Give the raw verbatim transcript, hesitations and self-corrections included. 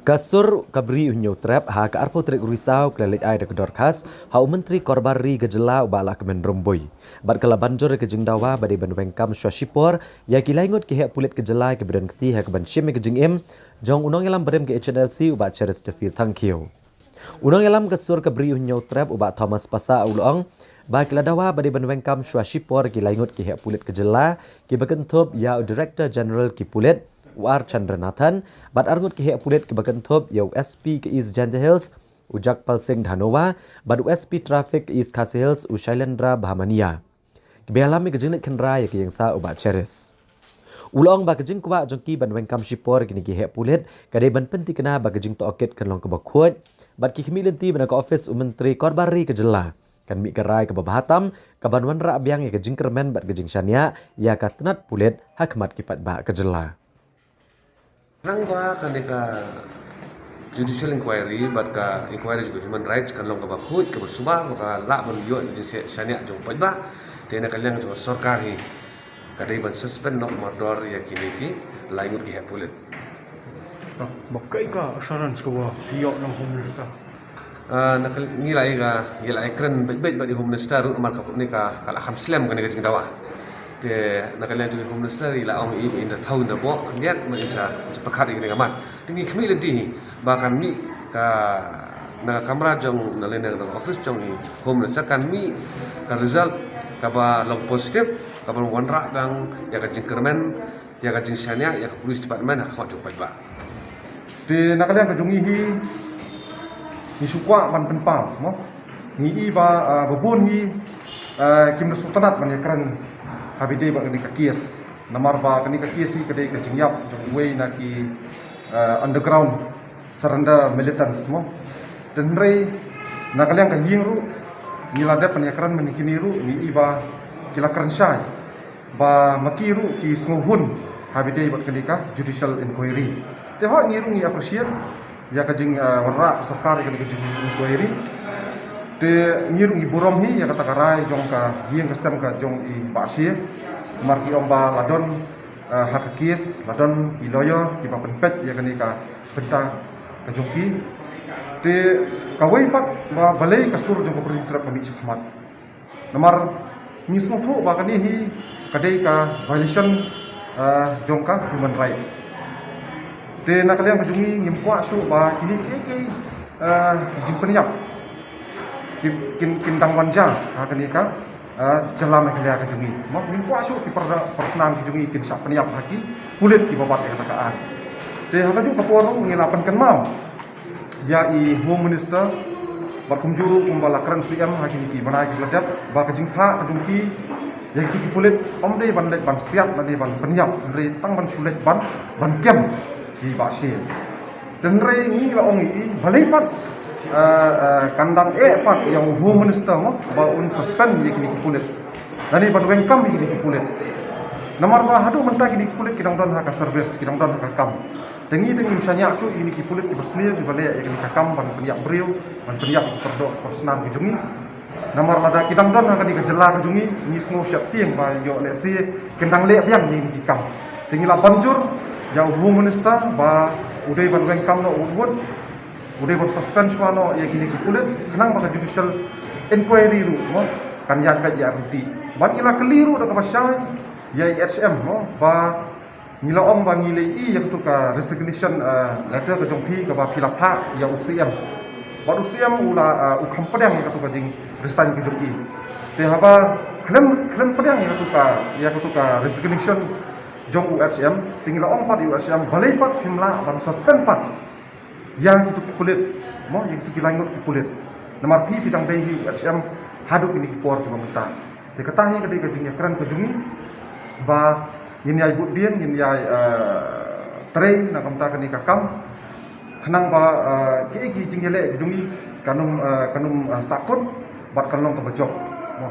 Ka sur ka bri u Hynñiewtrep ha ka arphew tarik u Risaw ka la leit ai da ka dorkhas ha u Myntri Korbar Ri ka jylla u Bah Lahkmen Rymbui. Bad ka la ban jur ïa ka jingdawa ba dei ban weng kam shwa shipor ïa ki laingut ki heh pulit ka jylla kiba don kti ha ka ban shim ïa ka jingim jong u nongïalam barim ka H N L C u Bah Cheristerfield Thangkhiew. U nongïalam ka sur ka bri u Hynñiewtrep u Bah Thomas Passah u la ong ba ki la dawa ba dei ban weng kam shwa shipor ki laingut ki heh pulit ka jylla kiba kynthup ïa u Director General ki pulit u R Chandranathan, bad arngut ki heh pulit kiba kynthup ïa u S P ka East Jaintia Hills u Jagpal Singh Dhanoa, bad u S P Traffic ka East Khasi Hills u Shailendra Bhamania. Kiba ïalam ïa ka jingleit khynra ïa ka ïingsa u Bah Cheris. U la ong ba ka jingkwah jong ki ban weng kam shipor ïa kine ki heh pulit ka dei ban pynthikna ba ka jingtohkit kan long kaba khuid, bad ki khmih lynti ba na ka ophis u Myntri Korbar Ri ka jylla kan mih ka rai kaba bha tam ka ban wanrah biang ïa ka jingkyrmen bad ka jingshaniah ïa ka tnat pulit ha khmat ki paidbah ka jylla. Khnang ba kane ka judicial inquiry bad ka inquiry jong ka human rights kan long kaba khuid, kaba suba, ba ka lah ban ïoh ïa ka jingshaniah jong u paidbah. Te na ka liang jong ka sorkar hi ka dei ban suspend noh mardor ïa kine ki laingut ki heh pulit. Ba kaei ka assurance kaba ïoh na u Home Minister? Ah, na ka, ngi la ïa ka, ngi la ïa kren beit beit bad i Home Minister ruh namar ka ne ka, ka la kham slem kane ka jingdawa. Te na ka liang jong i Home Minister i la ong i ba in da thaw in da bok khyndiat ba in sa, sa pyrkhat ïa kane ka mat. Te ngi khmih lynti hi ba kan mih ka na ka kamra jong na lynti na ka office jong i Home Minister kan mih ka result kaba long positive, kaba wanrah dang ïa ka jingkyrmen, ïa ka jingshaniah ïa ka police department ha khmat jong u paidbah. Te na ka liang ka jong ngi hi ngi shu kwah ban pynpaw mo. Ngi i ba, ah, ba bun hi, ah, kim da sngewtynnat ban ïakren ha ba ïadei bad kane ka case. Namar ba kane ka case hi ka dei ka jingïap jong uwei na ki, ah, underground surrender militants mo. Te hynrei na ka liang ka ïing ruh ngi la dep ban ïakren mynne kine ruh ngi i ba ki la kren shai ba ma ki ruh ki sngewhun ha ba ïadei bad kane ka judicial inquiry. Te hooid ngi ruh ngi appreciate ïa ka jing, ah, wanrah ka sorkar ïa kane ka judicial inquiry. Te ngi ruh ngi burom hi ïa kata ka rai jong ka ïing ka sem ka jong i Bah Shie. Namar ki ong ba la don, ah, ha ka case la don ki lawyer kiba pynpeit ïa kane ka bynta ka jong ki. Te kawei pat ba balei ka sur jong ka bri u Hynñiewtrep ka mih shakhmat. Namar ngi sngewthuh ba kane hi ka dei ka violation, ah, jong ka human rights. Te na ka liang ka jong ngi ngim kwah shuh ba kine kiei kiei, ah, ki jingpynïap kin, kin, kin dang wan jia ha kane ka, ah, jylla Meghalaya ka jong ngi. Mo ngim kwah shuh ki para, para snam ki jong ngi kin shah pynïap ha ki pulit kiba bat ïa kata ka aiñ. Te ha kajuh ka por ruh ngi la pynkynmaw ïa i Home Minister bad kumjuh ruh kumba la kren u C M ha kine ki bnai kiba la dep ba ka jingphah ka jong ki ïa kito ki pulit ym dei ban leit ban siat lane ban pynïap hynrei tang ban shu leit ban, ban kem ïa i Bah Shie. Te hynrei ngi la ong ïa i balei pat, eh, eh, kan dang eh pat ïa u Home Minister mo ba un suspend ïa kine ki pulit lane ban weng kam ïa kine ki pulit. Namar ba haduh mynta kine ki pulit ki dang don ha ka service, ki dang don ha ka kam. Te ngi te ngim shaniah shuh ïa kine ki pulit kiba sniew kiba leh ïa kane ka kam ban pynïap briew, ban pynïap ïa ki para doh para snam ki jong ngi. Namar lada ki dang don ha kane ka jylla ka jong ngi, ngi sngew sheptieng ba ïoh lehse kin dang leh biang ïa kine ki kam. Te ngi la ban jur ïa u Home Minister ba u dei ban weng kam noh wut wut, u dei ban suspend shuwa noh ïa kine ki pulit khnang ba ka judicial inquiry ruh mo kan ïaid beit ïaid ryntih. Bad ngi la kylli ruh da kaba shai ïa i H M mo ba ngi la ong ba ngi la ïohi ïa katu ka resignation, eh, letter ka jong phi kaba phi la phah ïa u C M. Bad u C M u la, eh, u kham pdiang ïa katu ka jing resign ka jong i. Te haba khlem, khlem pdiang ïa katu ka, ïa katu ka resignation jong u H M, te ngi la ong pat ïa u H M balei pat phim lah ban suspend pat ïa kito ki pulit mo, ïa kito ki laingut ki pulit. Namar phi phi dang dei hi u H M haduh kine ki por kiba mynta. Te kata hi ka dei ka jingïakren ka jong ngi ba ngin ïai bud dien, ngin ïai, eh, trei na ka bynta kane ka kam khnang ba, eh, kiei ki jingïaleh ki jong ngi kan ym, eh, kan ym, eh, sahkut bad kan long kaba jop mo.